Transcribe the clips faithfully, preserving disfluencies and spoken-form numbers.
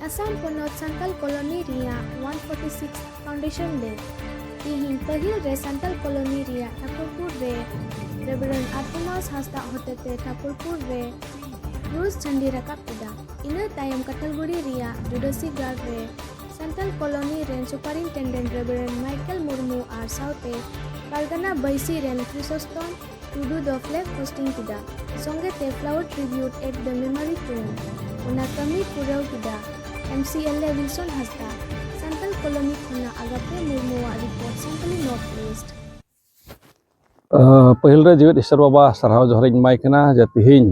ᱟᱥᱟᱢ ᱯᱚᱱᱚᱛ ᱥᱟᱱᱛᱟᱞ ᱠᱚᱞᱚᱱᱤ ᱨᱮᱭᱟᱜ one forty six foundation ᱰᱮ᱾ ᱛᱤᱦᱤᱧ ᱯᱟᱹᱦᱤᱞ ᱨᱮ ᱥᱟᱱᱛᱟᱞ ᱠᱚᱞᱚᱱᱤ ᱨᱮᱭᱟᱜ ᱴᱷᱟᱠᱩᱨᱯᱩᱨ ᱨᱮ ᱨᱮᱵᱷᱟᱨᱮᱱᱰ ᱟᱨᱛᱩᱢᱟᱥ ᱦᱟᱸᱥᱫᱟᱜ ᱦᱚᱛᱮᱛᱮ ᱴᱷᱟᱠᱩᱨᱯᱩᱨ ᱨᱮ ᱠᱨᱩᱥ ᱡᱷᱟᱹᱱᱰᱤ ᱨᱟᱠᱟᱵ ᱠᱮᱫᱟ᱾ ᱤᱱᱟᱹ ᱛᱟᱭᱚᱢ ᱠᱟᱴᱷᱟᱞᱜᱩᱲᱤ ᱨᱮᱭᱟᱜ ᱡᱩᱰᱟᱹᱥᱤ ᱜᱟᱲ ᱨᱮ ᱥᱟᱱᱛᱟᱞ ᱠᱚᱞᱚᱱᱤ ᱨᱮᱱ ᱥᱩᱯᱟᱨᱤᱱᱴᱮᱱᱰᱮᱱᱴ ᱨᱮᱵᱷᱟᱨᱮᱱᱰ ᱢᱟᱭᱠᱮᱞ ᱢᱩᱨᱢᱩ ᱟᱨ ᱥᱟᱶᱛᱮ ᱯᱟᱨᱜᱟᱱᱟ ᱵᱟᱹᱭᱥᱤ ᱨᱮᱱ ᱠᱨᱤᱥᱳᱥᱛᱚᱢ ᱴᱩᱰᱩ ᱫᱚ ᱯᱷᱞᱮᱜ ᱦᱳᱥᱴᱤᱝ ᱠᱮᱫᱟ, ᱥᱚᱸᱜᱮ ᱛᱮ flower tribute at the memory tomb᱾ ᱚᱱᱟ ᱠᱟᱹᱢᱤ ᱯᱩᱨᱟᱹᱣ ᱠᱮᱫᱟ᱾ M C L A Wilson ᱦᱟᱸᱥᱫᱟ, ᱥᱟᱱᱛᱟᱞ ᱠᱚᱞᱚᱱᱤ ᱠᱷᱚᱱᱟᱜ ᱟᱜᱟᱯᱮ ᱢᱩᱨᱢᱩᱣᱟᱜ ᱨᱤᱯᱳᱨᱴ, ᱥᱟᱱᱛᱟᱞᱤ ᱱᱚᱨᱛᱷ ᱤᱥᱴ᱾ ᱟᱸ, ᱯᱟᱹᱦᱤᱞ ᱨᱮ ᱡᱮᱜᱮᱛ ᱤᱥᱚᱨ ᱵᱟᱵᱟ ᱥᱟᱨᱦᱟᱣ ᱡᱚᱦᱟᱨᱤᱧ ᱮᱢᱟᱭ ᱠᱟᱱᱟ ᱡᱮ ᱛᱤᱦᱤᱧ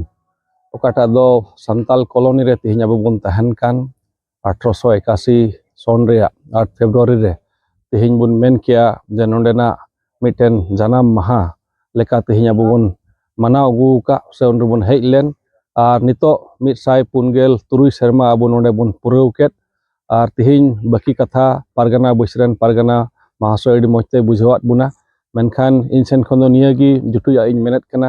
ᱚᱠᱟᱴᱟᱜ ᱫᱚ ᱥᱟᱱᱛᱟᱞ ᱠᱚᱞᱚᱱᱤ ᱨᱮ ᱛᱤᱦᱤᱧ ᱟᱵᱚ ᱵᱚᱱ ᱛᱟᱦᱮᱱ ᱠᱟᱱ, ᱟᱴᱷᱨᱚᱥᱚ ᱮᱠᱟᱥᱤ ᱥᱚᱱ ᱨᱮᱭᱟᱜ ᱟᱴ ᱯᱷᱮᱵᱽᱨᱩᱣᱟᱨᱤ ᱨᱮ ᱛᱤᱦᱤᱧ ᱵᱚᱱ ᱢᱮᱱ ᱠᱮᱭᱟ ᱡᱮ ᱱᱚᱰᱮᱱᱟᱜ ᱢᱤᱫᱴᱮᱱ ᱡᱟᱱᱟᱢ ᱢᱟᱦᱟ ᱞᱮᱠᱟ ᱛᱤᱦᱤᱧ ᱟᱵᱚ ᱵᱚᱱ ᱢᱟᱱᱟᱣ ᱟᱹᱜᱩ ᱟᱠᱟᱫ ᱥᱮ ᱚᱸᱰᱮ ᱵᱚᱱ ᱦᱮᱡ ᱞᱮᱱ᱾ ᱟᱨ ᱱᱤᱛᱚᱜ ᱢᱤᱫ ᱥᱟᱭ ᱯᱩᱱ ᱜᱮᱞ ᱛᱩᱨᱩᱭ ᱥᱮᱨᱢᱟ ᱟᱵᱚ ᱱᱚᱰᱮ ᱵᱚᱱ ᱯᱩᱨᱟᱹᱣ ᱠᱮᱫ᱾ ᱟᱨ ᱛᱤᱦᱤᱧ ᱵᱟᱹᱠᱤ ᱠᱟᱛᱷᱟ ᱯᱟᱨᱜᱟᱱᱟ ᱵᱟᱹᱭᱥᱤ ᱨᱮᱱ ᱯᱟᱨᱜᱟᱱᱟ ᱢᱟᱦᱟᱥᱚᱭ ᱟᱹᱰᱤ ᱢᱚᱡᱽ ᱛᱮᱭ ᱵᱩᱡᱷᱟᱹᱣᱟᱫ ᱵᱚᱱᱟ᱾ ᱢᱮᱱᱠᱷᱟᱱ ᱤᱧ ᱥᱮᱱ ᱠᱷᱚᱱ ᱫᱚ ᱱᱤᱭᱟᱹ ᱜᱮ ᱡᱩᱴᱩᱡᱟᱜ ᱤᱧ ᱢᱮᱱᱮᱫ ᱠᱟᱱᱟ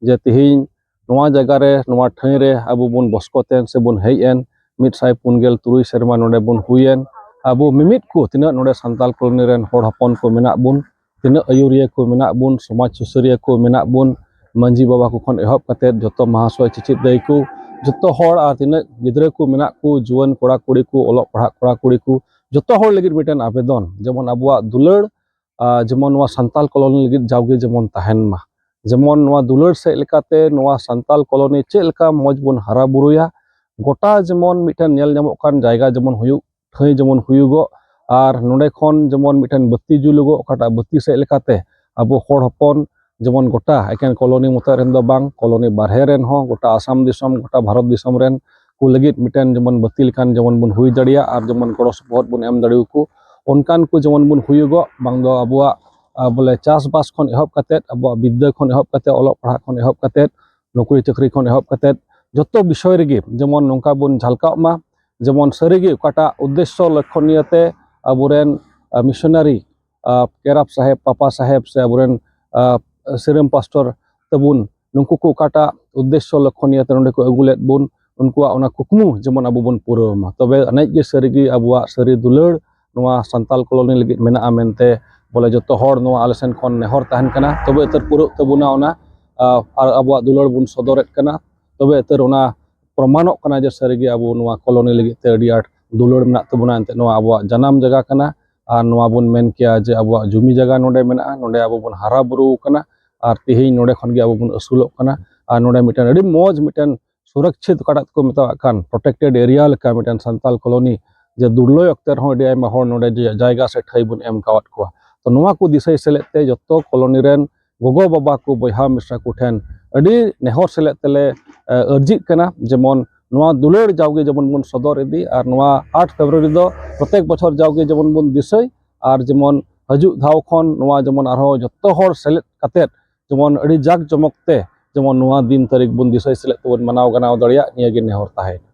ᱡᱮ ᱛᱤᱦᱤᱧ ᱱᱚᱣᱟ ᱡᱟᱭᱜᱟ ᱨᱮ, ᱱᱚᱣᱟ ᱴᱷᱟᱹᱭ ᱨᱮ ᱟᱵᱚ ᱵᱚᱱ ᱵᱚᱥᱠᱚᱛ ᱮᱱ ᱥᱮ ᱵᱚᱱ ᱦᱮᱡ ᱮᱱ, ᱢᱤᱫ ᱥᱟᱭ ᱯᱩᱱ ᱜᱮᱞ ᱛᱩᱨᱩᱭ ᱥᱮᱨᱢᱟ ᱱᱚᱰᱮ ᱵᱚᱱ ᱦᱩᱭᱮᱱ, ᱟᱵᱚ ᱢᱤᱢᱤᱫ ᱠᱚ ᱛᱤᱱᱟᱹᱜ ᱱᱚᱰᱮ ᱥᱟᱱᱛᱟᱞ ᱠᱚᱞᱚᱱᱤ ᱨᱮᱱ ᱦᱚᱲ ᱦᱚᱯᱚᱱ ᱠᱚ ᱢᱮᱱᱟᱜ ᱵᱚᱱ, ᱛᱤᱱᱟᱹᱜ ᱟᱹᱭᱩᱨᱤᱭᱟᱹ ᱠᱚ ᱢᱮᱱᱟᱜ ᱵᱚᱱ, ᱥᱚᱢᱟᱡᱽ ᱥᱩᱥᱟᱹᱨᱤᱭᱟᱹ ᱠᱚ ᱢᱮᱱᱟᱜ ᱵᱚᱱ, ᱢᱟᱹᱡᱷᱤ ᱵᱟᱵᱟ ᱠᱚ ᱠᱷᱚᱱ ᱮᱦᱚᱵ ᱠᱟᱛᱮᱫ ᱡᱚᱛᱚ ᱢᱟᱦᱟᱥᱚᱭ ᱪᱮᱪᱮᱫ ᱫᱟᱹᱭ ᱠᱚ, ᱡᱚᱛᱚ ᱦᱚᱲ ᱟᱨ ᱛᱤᱱᱟᱹᱜ ᱜᱤᱫᱽᱨᱟᱹ ᱠᱚ ᱢᱮᱱᱟᱜ ᱠᱚ, ᱡᱩᱣᱟᱹᱱ ᱠᱚᱲᱟ ᱠᱩᱲᱤ ᱠᱚ, ᱚᱞᱚᱜ ᱯᱟᱲᱦᱟᱜ ᱠᱚᱲᱟ ᱠᱩᱲᱤ ᱠᱚ, ᱡᱚᱛᱚ ᱦᱚᱲ ᱞᱟᱹᱜᱤᱫ ᱢᱤᱫᱴᱮᱱ ᱟᱵᱮᱫᱚᱱ, ᱡᱮᱢᱚᱱ ᱟᱵᱚᱣᱟᱜ ᱫᱩᱞᱟᱹᱲ, ᱟᱨ ᱡᱮᱢᱚᱱ ᱱᱚᱣᱟ ᱥᱟᱱᱛᱟᱞ ᱠᱚᱞᱚᱱᱤ ᱞᱟᱹᱜᱤᱫ ᱡᱟᱣᱜᱮ ᱡᱮᱢᱚᱱ ᱛᱟᱦᱮᱱ ᱢᱟ᱾ ᱡᱮᱢᱚᱱ ᱱᱚᱣᱟ ᱫᱩᱞᱟᱹᱲ ᱥᱮᱫ ᱞᱮᱠᱟᱛᱮ ᱱᱚᱣᱟ ᱥᱟᱱᱛᱟᱞ ᱠᱚᱞᱚᱱᱤ ᱪᱮᱫ ᱞᱮᱠᱟ ᱢᱚᱡᱽ ᱵᱚᱱ ᱦᱟᱨᱟ ᱵᱩᱨᱩᱭᱟ, ᱜᱚᱴᱟ ᱡᱮᱢᱚᱱ ᱢᱤᱫᱴᱮᱱ ᱧᱮᱞ ᱧᱟᱢᱚᱜ ᱠᱟᱱ ᱡᱟᱭᱜᱟ ᱡᱮᱢᱚᱱ ᱦᱩᱭᱩᱜ, ᱴᱷᱟᱹᱭ ᱡᱮᱢᱚᱱ ᱦᱩᱭᱩᱜᱚᱜ, ᱟᱨ ᱱᱚᱰᱮ ᱠᱷᱚᱱ ᱡᱮᱢᱚᱱ ᱢᱤᱫᱴᱮᱱ ᱵᱟᱹᱛᱤ ᱡᱩᱞᱩᱜᱚᱜ, ᱚᱠᱟᱴᱟᱜ ᱵᱟᱹᱛᱤ ᱥᱮᱫ ᱞᱮᱠᱟᱛᱮ ᱟᱵᱚ ᱦᱚᱲ ᱦᱚᱯᱚᱱ ᱡᱮᱢᱚᱱ ᱜᱚᱴᱟ ᱮᱠᱮᱱ ᱠᱚᱞᱚᱱᱤ ᱢᱚᱛᱚ ᱨᱮᱱ ᱫᱚ ᱵᱟᱝ, ᱠᱚᱞᱚᱱᱤ ᱵᱟᱨᱦᱮ ᱨᱮᱱ ᱦᱚᱸ, ᱜᱚᱴᱟ ᱟᱥᱟᱢ ᱫᱤᱥᱚᱢ, ᱜᱚᱴᱟ ᱵᱷᱟᱨᱚᱛ ᱫᱤᱥᱚᱢ ᱨᱮᱱ ᱠᱚ ᱞᱟᱹᱜᱤᱫ ᱢᱤᱫᱴᱮᱱ ᱡᱮᱢᱚᱱ ᱵᱟᱹᱛᱤ ᱞᱮᱠᱟᱱ ᱡᱮᱢᱚᱱ ᱵᱚᱱ ᱦᱩᱭ ᱫᱟᱲᱮᱭᱟᱜ ᱟᱨ ᱡᱮᱢᱚᱱ ᱜᱚᱲᱚ ᱥᱚᱯᱚᱦᱚᱫ ᱵᱚᱱ ᱮᱢ ᱫᱟᱲᱮᱭᱟᱠᱚ, ᱚᱱᱠᱟᱱ ᱠᱚ ᱡᱮᱢᱚᱱ ᱵᱚᱱ ᱦᱩᱭᱩᱜᱚᱜ, ᱵᱟᱝ ᱫᱚ ᱟᱵᱚᱣᱟᱜ, ᱟᱸ, ᱵᱚᱞᱮ ᱪᱟᱥᱵᱟᱥ ᱠᱷᱚᱱ ᱮᱦᱚᱵ ᱠᱟᱛᱮᱫ, ᱟᱵᱚᱣᱟᱜ ᱵᱤᱫᱽᱫᱟᱹ ᱠᱷᱚᱱ ᱮᱦᱚᱵ ᱠᱟᱛᱮᱫ, ᱚᱞᱚᱜ ᱯᱟᱲᱦᱟᱜ ᱠᱷᱚᱱ ᱮᱦᱚᱵ ᱠᱟᱛᱮᱫ, ᱱᱚᱠᱨᱤ ᱪᱟᱹᱠᱨᱤ ᱠᱷᱚᱱ ᱮᱦᱚᱵ ᱠᱟᱛᱮᱫ, ᱡᱚᱛᱚ ᱵᱤᱥᱚᱭ ᱨᱮᱜᱮ ᱡᱮᱢᱚᱱ ᱱᱚᱝᱠᱟ ᱵᱚᱱ ᱡᱷᱟᱞᱠᱟᱜ ᱢᱟ, ᱡᱮᱢᱚᱱ ᱥᱟᱹᱨᱤᱜᱮ ᱚᱠᱟᱴᱟᱜ ᱩᱫᱽᱫᱮᱥᱥᱚ ᱞᱚᱠᱠᱷᱚ ᱱᱤᱭᱟᱹᱛᱮ ᱟᱵᱚᱨᱮᱱ, ᱟᱸ, ᱢᱤᱥᱚᱱᱟᱨᱤ, ᱟᱸ, ᱠᱮᱨᱟᱯ ᱥᱟᱦᱮᱵᱽ, ᱯᱟᱯᱟ ᱥᱟᱦᱮᱵᱽ ᱥᱮ ᱟᱵᱚᱨᱮᱱ, ᱟᱸ, ᱥᱤᱨᱟᱹᱢ ᱯᱟᱥᱴᱚᱨ ᱛᱟᱵᱚᱱ, ᱱᱩᱠᱩ ᱠᱚ ᱚᱠᱟᱴᱟᱜ ᱩᱫᱽᱫᱮᱥᱥᱚ ᱞᱚᱠᱠᱷᱚ ᱱᱤᱭᱟᱹᱛᱮ ᱱᱚᱰᱮ ᱠᱚ ᱟᱹᱜᱩ ᱞᱮᱫ ᱵᱚᱱ, ᱩᱱᱠᱩᱣᱟᱜ ᱚᱱᱟ ᱠᱩᱠᱢᱩ ᱡᱮᱢᱚᱱ ᱟᱵᱚ ᱵᱚᱱ ᱯᱩᱨᱟᱹᱣ ᱢᱟ᱾ ᱛᱚᱵᱮ ᱟᱹᱱᱤᱡ ᱜᱮ ᱥᱟᱹᱨᱤᱜᱮ ᱟᱵᱚᱣᱟᱜ ᱥᱟᱹᱨᱤ ᱫᱩᱞᱟᱹᱲ ᱱᱚᱣᱟ ᱥᱟᱱᱛᱟᱞ ᱠᱚᱞᱚᱱᱤ ᱞᱟᱹᱜᱤᱫ ᱢᱮᱱᱟᱜᱼᱟ ᱢᱮᱱᱛᱮ ᱵᱚᱞᱮ ᱡᱚᱛᱚ ᱦᱚᱲ ᱱᱚᱣᱟ ᱟᱞᱮ ᱥᱮᱱ ᱠᱷᱚᱱ ᱱᱮᱦᱚᱨ ᱛᱟᱦᱮᱱ ᱠᱟᱱᱟ᱾ ᱛᱚᱵᱮ ᱩᱛᱟᱹᱨ ᱯᱩᱨᱟᱹᱜ ᱛᱟᱵᱚᱱᱟ ᱚᱱᱟ, ᱟᱨ ᱟᱵᱚᱣᱟᱜ ᱫᱩᱞᱟᱹᱲ ᱵᱚᱱ ᱥᱚᱫᱚᱨᱮᱫ ᱠᱟᱱᱟ᱾ ᱛᱚᱵᱮ ᱩᱛᱟᱹᱨ ᱚᱱᱟ ᱯᱨᱚᱢᱟᱱᱚᱜ ᱠᱟᱱᱟ ᱡᱮ ᱥᱟᱹᱨᱤᱜᱮ ᱟᱵᱚ ᱱᱚᱣᱟ ᱠᱚᱞᱚᱱᱤ ᱞᱟᱹᱜᱤᱫ ᱛᱮ ᱟᱹᱰᱤ ᱟᱸᱴ ᱫᱩᱞᱟᱹᱲ ᱢᱮᱱᱟᱜ ᱛᱟᱵᱚᱱᱟ᱾ ᱮᱱᱛᱮᱫ ᱱᱚᱣᱟ ᱟᱵᱚᱣᱟᱜ ᱡᱟᱱᱟᱢ ᱡᱟᱭᱜᱟ ᱠᱟᱱᱟ, ᱟᱨ ᱱᱚᱣᱟ ᱵᱚᱱ ᱢᱮᱱ ᱠᱮᱭᱟ ᱡᱮ ᱟᱵᱚᱣᱟᱜ ᱡᱩᱢᱤ ᱡᱟᱭᱜᱟ ᱱᱚᱰᱮ ᱢᱮᱱᱟᱜᱼᱟ, ᱱᱚᱰᱮ ᱟᱵᱚ ᱵᱚᱱ ᱦᱟᱨᱟ ᱵᱩᱨᱩ ᱟᱠᱟᱱᱟ, ᱟᱨ ᱛᱮᱦᱮᱧ ᱱᱚᱰᱮ ᱠᱷᱚᱱ ᱜᱮ ᱟᱵᱚ ᱵᱚᱱ ᱟᱹᱥᱩᱞᱚᱜ ᱠᱟᱱᱟ᱾ ᱟᱨ ᱱᱚᱰᱮ ᱢᱤᱫᱴᱮᱱ ᱟᱹᱰᱤ ᱢᱚᱡᱽ ᱢᱤᱫᱴᱮᱱ ᱥᱩᱨᱚᱠᱪᱷᱤᱛ, ᱚᱠᱟᱴᱟᱜ ᱠᱚ ᱢᱮᱛᱟᱣᱟᱜ ᱠᱟᱱ ᱯᱨᱚᱴᱮᱠᱴᱮᱰ ᱮᱨᱤᱭᱟ ᱞᱮᱠᱟ ᱢᱤᱫᱴᱮᱱ ᱥᱟᱱᱛᱟᱞ ᱠᱚᱞᱚᱱᱤ, ᱡᱮ ᱫᱩᱨᱞᱚᱭ ᱚᱠᱛᱮ ᱨᱮᱦᱚᱸ ᱟᱹᱰᱤ ᱟᱭᱢᱟ ᱦᱚᱲ ᱱᱚᱰᱮ ᱡᱮ ᱡᱟᱭᱜᱟ ᱥᱮ ᱴᱷᱟᱹᱭ ᱵᱚᱱ ᱮᱢ ᱠᱟᱣᱟᱫ ᱠᱚᱣᱟ᱾ ᱛᱚ ᱱᱚᱣᱟ ᱠᱚ ᱫᱤᱥᱟᱹᱭ ᱥᱮᱞᱮᱫ ᱛᱮ ᱡᱚᱛᱚ ᱠᱚᱞᱚᱱᱤ ᱨᱮᱱ ᱜᱚᱜᱚ ᱵᱟᱵᱟ ᱠᱚ, ᱵᱚᱭᱦᱟ ᱢᱤᱥᱨᱟ ᱠᱚ ᱴᱷᱮᱱ ᱟᱹᱰᱤ ᱱᱮᱦᱚᱨ ᱥᱮᱞᱮᱫ ᱛᱮᱞᱮ ᱟᱹᱨᱡᱤᱜ ᱠᱟᱱᱟ, ᱡᱮᱢᱚᱱ ᱱᱚᱣᱟ ᱫᱩᱞᱟᱹᱲ ᱡᱟᱣᱜᱮ ᱡᱮᱢᱚᱱ ᱵᱚᱱ ᱥᱚᱫᱚᱨ ᱤᱫᱤ, ᱟᱨ ᱱᱚᱣᱟ ᱟᱴ ᱯᱷᱮᱵᱽᱨᱩᱣᱟᱨᱤ ᱫᱚ ᱯᱨᱚᱛᱮᱠ ᱵᱚᱪᱷᱚᱨ ᱡᱟᱣᱜᱮ ᱡᱮᱢᱚᱱ ᱵᱚᱱ ᱫᱤᱥᱟᱹᱭ, ᱟᱨ ᱡᱮᱢᱚᱱ ᱦᱤᱡᱩᱜ ᱫᱷᱟᱣ ᱠᱷᱚᱱ ᱱᱚᱣᱟ ᱡᱮᱢᱚᱱ ᱟᱨᱦᱚᱸ ᱡᱚᱛᱚ ᱦᱚᱲ ᱥᱮᱞᱮᱫ ᱠᱟᱛᱮᱫ ᱡᱮᱢᱚᱱ ᱟᱹᱰᱤ ᱡᱟᱠ ᱡᱚᱢᱚᱠ ᱛᱮ ᱡᱮᱢᱚᱱ ᱱᱚᱣᱟ ᱫᱤᱱ ᱛᱟᱹᱨᱤᱠᱷ ᱵᱚᱱ ᱫᱤᱥᱟᱹᱭ ᱥᱮᱞᱮᱫ ᱛᱮᱵᱚᱱ ᱢᱟᱱᱟᱣ ᱜᱟᱱᱟᱣ ᱫᱟᱲᱮᱭᱟᱜ, ᱱᱤᱭᱟᱹ ᱜᱮ ᱱᱮᱦᱚᱨ ᱛᱟᱦᱮᱸᱭᱮᱱᱟ᱾